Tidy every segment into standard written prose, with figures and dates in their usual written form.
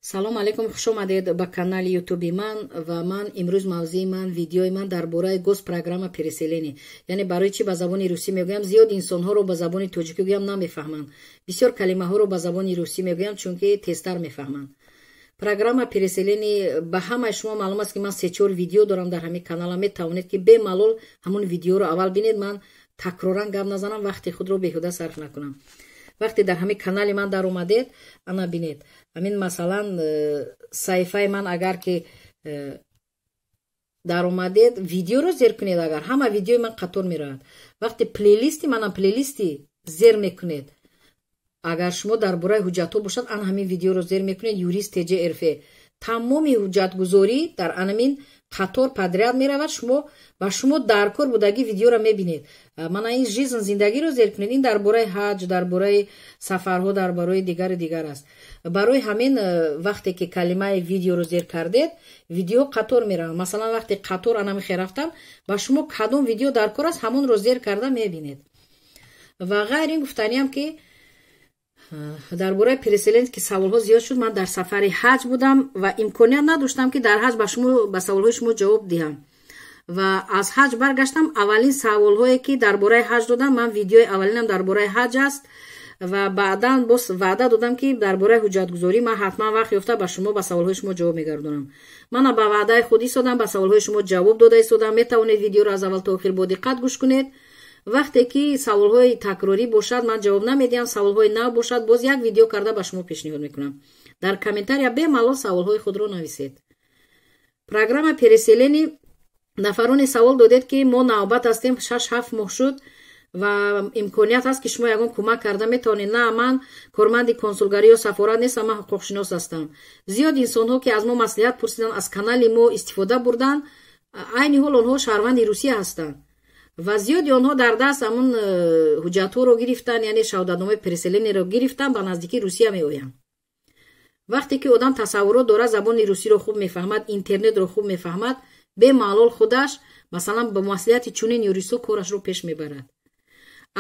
Салом алейкум, хуш омадед ба канали ютуби ман. Ва ман имрӯз мавзӯи ман, видеои ман дар бораи госпрограмма переселения. Яъне барои чӣ ба забони русӣ мегӯям? Зиёд инсонҳоро ба забони тоҷикӣ гӯям, намефаҳманд. Бисёр калимаҳоро ба забони русӣ мегӯям, чунки тезтар мефаҳманд. Программа переселения ба ҳамаи шумо маълум аст, ки ман се-чор видео дорам дар ҳамин канала. Метавонед, ки бемалол ҳамон видеоро аввал бинед, ман такроран гап назанам, вақти худро беҳуда сарф накунам. Вақте дар ҳамин канали ман даромадед, ана бинед, ҳамин масалан саҳифаи ман агар ки даромадед, видеоро зер кунед, агар ҳама видеои ман қатор меравад. Вақте плейлисти манам, плейлисти зер мекунед, агар шумо дар бораи ҳуҷҷатҳо бошад, ана ҳамин видеоро зер мекунед, юрист ТЖРФ, тамоми ҳуҷҷатгузорӣ дар анамин қатор подряд меравад. Шумо ба шумо дар кор будаги видеоро мебинед. Мана ин «Жизнь», зиндагиро зер кунед, ин дар бораи ҳаҷ, дар бораи сафарҳо, дар бораи дигару дигар аст. Барои ҳамин вақте ки калимаи видеоро зер кардед, видео қатор меравад. Масалан, вақте қатор анамихе рафтам, ба шумо кадом видео дар кор аст, ҳамонро зер карда мебинед. Ва ғайр ин гуфтаниам, ки дар бораи переселенец ки саволҳо зиёд шуд. Ман дар сафари ҳаҷ будам ва имконият надоштам, ки дар ҳаҷ ба шумо, ба саволҳои шумо ҷавоб диҳам. Ва аз ҳаҷ баргаштам, аввалин саволҳое ки дар бораи ҳаҷ додам, ман видеои аввалинам дар бораи ҳаҷ аст. Ва баъдан боз ваъда додам, ки дар бораи ҳуҷҷатгузорӣ ман ҳатман вақт ёфта ба шумо, ба саволҳои шумо ҷавоб мегардонам. Мана ба ваъдаи худ истодам, ба саволҳои шумо ҷавоб дода истодам. Метавонед видеоро аз аввал то охир бо диққат гӯш кунед. Вақте ки саволҳои такрорӣ бошад, ман ҷавоб намедиҳам. Саволҳои нав бошад, боз як видео карда ба шумо пешниҳод мекунам. Дар комментария бемалол саволҳои худро нависед. Программа переселения. Нафароне савол додед, ки мо навбат ҳастем, 6-7 моҳ шуд ва имконият ҳаст, ки шумо ягон кӯмак карда метавонед. На, ман корманди консулгарӣ ё сафорат нестам, ман ҳуқуқшинос ҳастам. Зиёд инсонҳо, ки аз мо маслиҳат пурсиданд, аз канали мо истифода бурданд, айни ҳол онҳо шаҳрванди Русия ҳастанд ва зиёди онҳо дар даст ҳамун ҳуҷҷатҳоро гирифтанд, яъне шаҳодатномаи переселение ро гирифтанд, ба наздикии Русия меоянд. Вақте ки одам тасаввурот дорад, забони русиро хуб мефаҳмад, интернетро хуб мефаҳмад, бемалол худаш, масалан, ба маслиҳати чунин юристҳо корашро пеш мебарад.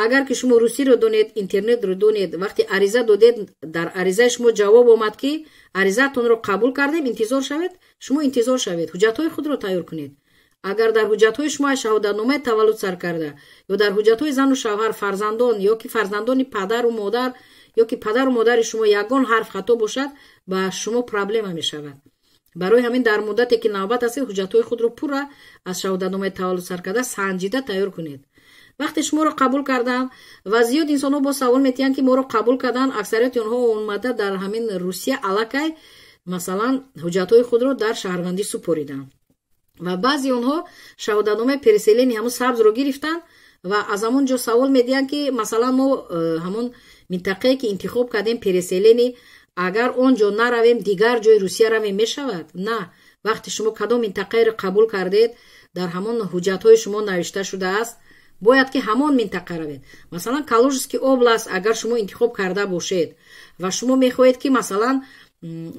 Агар ки шумо русиро донед, интернетро донед, вақте ариза додед, дар аризаи шумо ҷавоб омад, ки аризаатонро қабул кардем, интизор шавед, шумо интизор шавед, ҳуҷҷатҳои худро тайёр кунед. Агар дар ҳуҷҷатҳои шумо шаҳодатномаи таваллуд сар карда ё дар ҳуҷҷатҳои зану шавҳар, фарзандон ё ки фарзандони падару модар ё ки падару модари шумо ягон ҳарф хато бошад, ба шумо проблема мешавад. Барои ҳамин дар муддате ки навбат ҳастед, ҳуҷҷатҳои худро пурра аз шаҳодатномаи таваллуд сар карда санҷида тайёр кунед. Вақте шуморо қабул карданд, ва зиёд инсонҳо боз савол метиҳанд, ки моро қабул карданд, аксарияти онҳо омада дар ҳамин Русия аллакай, масалан, ҳуҷҷатҳои худро дар шаҳрвандӣ супориданд ва баъзи онҳо шаҳодатномаи переселение, ҳамун сабзро гирифтанд ва аз ҳамон ҷо савол медиҳанд, ки масалан мо ҳамон минтақае ки интихоб кардем переселение, агар он ҷо наравем, дигар ҷои Русия равем, мешавад? На, вақте шумо кадом минтақаеро қабул кардед, дар ҳамон ҳуҷҷатҳои шумо навишта шудааст, бояд ки ҳамон минтақа равед. Масалан, Калужский область агар шумо интихоб карда бошед ва шумо мехоҳед, ки масалан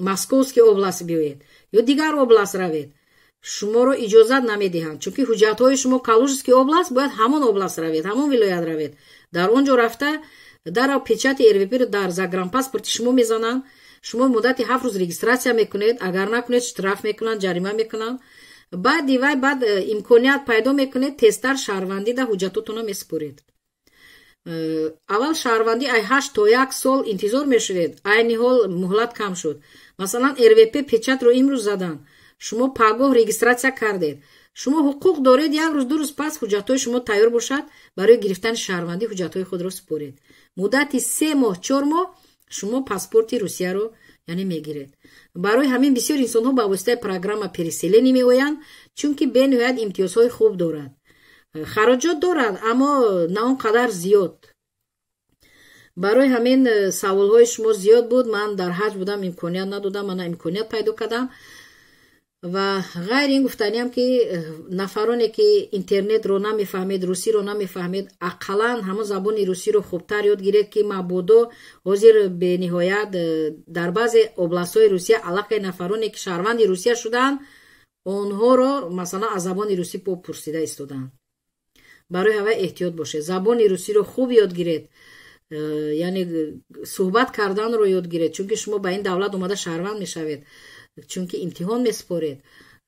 Московский область биёед ё дигар область равед, шуморо иҷозат намедиҳанд, чунки ҳуҷҷатҳои шумо Калужский область, бояд ҳамон область равед, ҳамон вилоят равед. Дар он ҷо рафта дарав печати РВП-ро дар загранпаспорти шумо мезананд. Шумо муддати 7 рӯз регистрация мекунед, агар накунед, штраф мекунанд, ҷарима мекунанд. Баъди вай баъд имконият пайдо мекунед, тезтар шаҳрвандида ҳуҷҷатотонро месупоред. Аввал шаҳрвандӣ ай 8 то 1 сол интизор мешудед, айни ҳол муҳлат кам шуд. Масалан, РВП печатро имрӯз заданд, шумо пагоҳ регистрация кардед, шумо ҳуқуқ доред, як рӯз, 2 рӯз пас ҳуҷҷатҳои шумо тайёр бошад, барои гирифтани шаҳрвандӣ ҳуҷҷатҳои худро супоред. Муддати 3 моҳ, 4 моҳ шумо паспорти Русияро, яъне, мегиред. Барои ҳамин бисёр инсонҳо ба воситаи программа переселение меоянд, чунки бениҳоят имтиёзҳои хуб дорад. Хароҷот дорад, аммо на он қадар зиёд. Барои ҳамин саволҳои шумо зиёд буд. Ман дар ҳаҷ будам, имконият надодам, мана имконият пайдо кардам. Ва ғайри ин гуфтаниам, ки нафароне ки интернетро намефаҳмед, русиро намефаҳмед, ақаллан ҳамон забони русиро хубтар ёд гиред, ки мабодо ҳозир бениҳоят дар баъзе областҳои Русия аллакай нафароне ки шаҳрванди Русия шудаанд, онҳоро, масалан, аз забони русӣ пурсида истодаанд. Барои ҳавай эҳтиёт бошед, забони русиро хуб ёд гиред. Яъне суҳбат карданро ёд гиред, чунки шумо ба ин давлат омада шаҳрванд мешавед, чунки имтиҳон месупоред.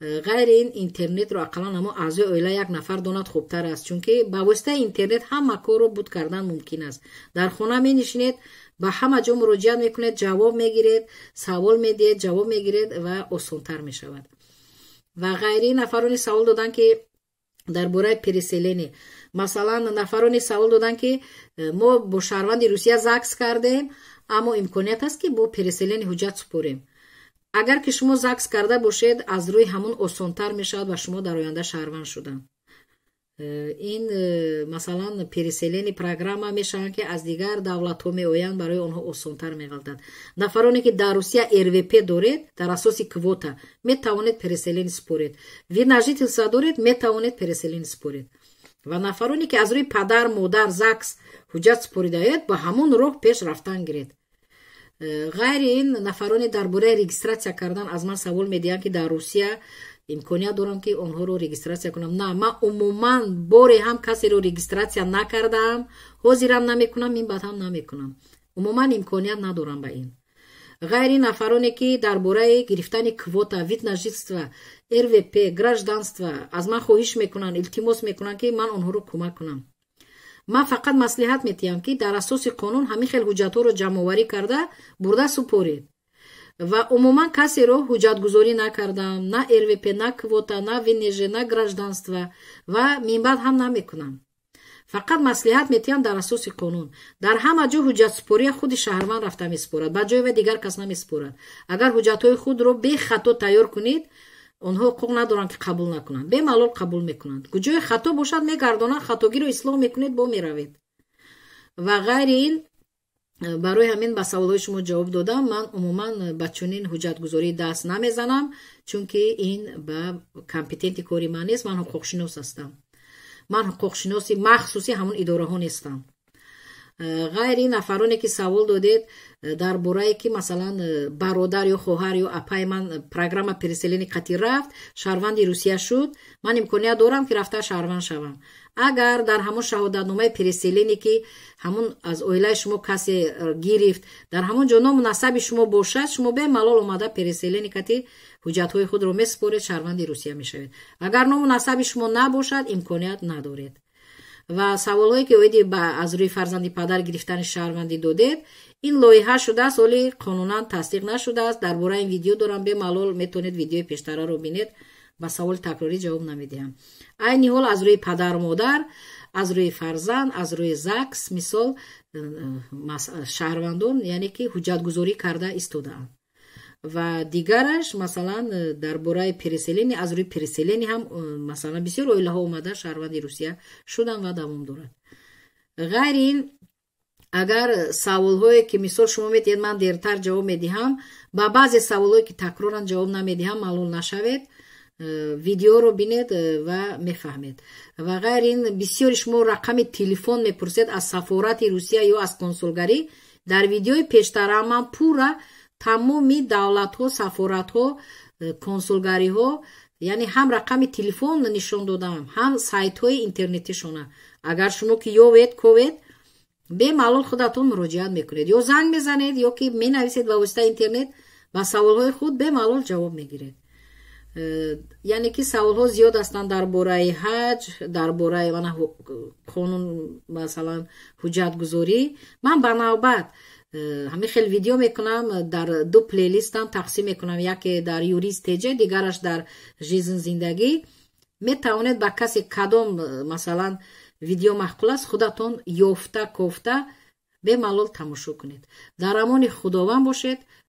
Ғайри ин, интернетро ақаллан ҳамо аъзои оила як нафар донад, хубтар аст, чунки ба воситаи интернет ҳама корро буд кардан мумкин аст. Дар хона менишинед, ба ҳама ҷо муроҷиат мекунед, ҷавоб мегиред, савол медиҳед, ҷавоб мегиред ва осонтар мешавад. Ва ғайри, нафароне савол доданд, ки дар бораи переселение. Масалан, нафароне савол доданд, ки мо бо шаҳрванди Русия ЗАГС кардем, аммо имконият аст, ки бо переселение ҳуҷҷат супорем? Агар ки шумо ЗАГС карда бошед, аз рӯи ҳамун осонтар мешавад ба шумо дар оянда шаҳрванд шудан. Ин, масалан, переселение программа мешаванд, ки аз дигар давлатҳо меоянд, барои онҳо осонтар меғалтад. Нафароне ки дар Русия РВП доред, дар асоси квота метавонед переселение супоред. Вид на жительство доред, метавонед переселение супоред. Ва нафароне ки аз рӯи падар, модар ЗАГС ҳуҷҷат супоридаед, ба ҳамон роҳ пеш рафтан гиред. Ғайри ин, нафароне дар бораи регистрация кардан аз ман савол медиҳанд, ки дар Русия имконият дорам, ки онҳоро регистрация кунам. На, ман умуман боре ҳам касеро регистрация накардаам, ҳозирам намекунам, мин баъд ҳам намекунам. Умуман имконият надорам ба ин. Ғайри, нафароне ки дар бораи гирифтани квота, вид на жительство, РВП, гражданство аз ман хоҳиш мекунанд, илтимос мекунанд, ки ман онҳоро кӯмак кунам, ман фақат маслиҳат метиҳам, ки дар асоси қонун ҳамин хел ҳуҷҷатҳоро ҷамъоварӣ карда бурда супоред. Ва умуман касеро ҳуҷҷатгузорӣ накардам, на РВП, на квота, на ВНЖ, на гражданство, ва минбаъд ҳам намекунам. Фақат маслиҳат метиҳам дар асоси қонун. Дар ҳама ҷо ҳуҷҷатсупория худи шаҳрванд рафта месупорад, ба ҷои ва дигар кас намесупорад. Агар ҳуҷҷатҳои худро бехато тайёр кунед, онҳо ҳуқуқ надоранд, ки қабул накунанд, бемалол қабул мекунанд. Куҷое хато бошад, мегардонанд, хатогиро ислоҳ мекунед, бо меравед. Ва ғайри ин, барои ҳамин ба саволҳои шумо ҷавоб додам. Ман умуман ба чунин ҳуҷҷатгузорӣ даст намезанам, чунки ин ба компетенти кори ман нест. Ман ҳуқуқшинос ҳастам, ман ҳуқуқшиноси махсуси ҳамон идораҳо нестам. Ғайри, нафароне ки савол додед дар борае ки, масалан, бародар ё хоҳар ё апаи ман программа переселение қатӣ рафт, шаҳрванди Русия шуд, ман имконият дорам, ки рафта шаҳрванд шавам? Агар дар ҳамон шаҳодатномаи переселение, ки ҳамон аз оилаи шумо касе гирифт, дар ҳамон ҷо ному насаби шумо бошад, шумо бемалол омада переселение кати ҳуҷҷатҳои худро месупоред, шаҳрванди Русия мешавед. Агар ному насаби шумо набошад, имконият надоред. Ва саволҳое ки оиди аз рӯи фарзанди падар гирифтани шаҳрвандӣ додед, ин лоиҳа шудааст, ҳоли қонунан тасдиқ нашудааст. Дар бораи ин видео дорам, бемалол метавонед видеои пештараро бинед. Ба саволи такрорӣ ҷавоб намедиҳам. Айни ҳол аз рӯи падару модар, аз рӯи фарзанд, аз рӯи ЗАГС, мисол, шаҳрвандон, яъне ки ҳуҷҷатгузорӣ карда истодаанд. Ва дигараш, масалан, дар бораи переселение, аз рӯи переселение ҳам, масалан, бисёр оилаҳо омада шаҳрванди Русия шуданд ва давом дорад. Ғайри ин, агар саволҳое ки, мисол, шумо метиҳед, ман дертар ҷавоб медиҳам. Ба баъзе саволҳое ки такроран ҷавоб намедиҳам, малол нашавед, видеоро бинед ва мефаҳмед. Ва ғайри ин, бисёри шумо рақами телефон мепурсед аз сафорати Русия ё аз консулгарӣ. Дар видеои пештара ман пурра тамоми давлатҳо, сафоратҳо, консулгариҳо, яъне ҳам рақами телефон нишон додам, ҳам сайтҳои интернетишона. Агар шумо ки ёвед, ковед, бемалол худатон муроҷиат мекунед, ё занг мезанед, ё ки менависед ба воситаи интернет, ба саволҳои худ бемалол ҷавоб мегиред. Яъне ки саволҳо зиёд ҳастанд дар бораи ҳаҷ, дар бораи мана қонун, масалан, ҳуҷҷатгузорӣ. Ман ба навбат ҳамин хел видео мекунам, дар ду плейлистам тақсим мекунам: яке дар Юрист ТЖ, дигараш дар Жизнь, зиндагӣ. Метавонед ба касе кадом, масалан, видео маъқул аст, худатон ёфта, кофта, бемалол тамошо кунед. Дар амони Худованд бошед.